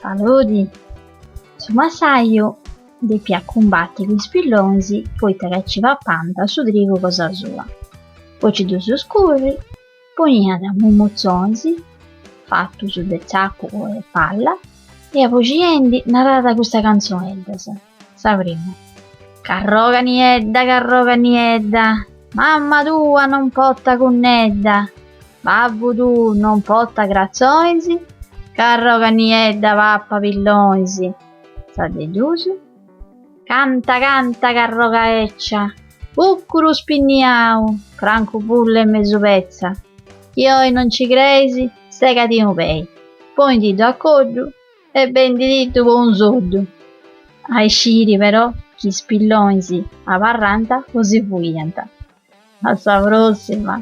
Saludi! Su massaju depiat cumbati cun is pillonis poita ca ci papànt su trigu cosa sua. Po ci ddus scurri, poniat mumutzonis fatus de tzacu o de palla e aboxiendi naràt custas cantzoneddas. Sa prima, Carroga niedda, carroga niedda, mamma tua non portat gunnedda, babbu tuu non portat cratzonis, carroga niedda pappa pillonis. Sa de dus, Canta canta carroga 'eccia, cuccuru spinniau, francubulla e mesu petza, chi oi non ci creis, segati unu pei, ponitiddu a coddu e bendididdu po unu soddu. A isciri però chi is pillonis abarrant o si fuiant. A sa prossima!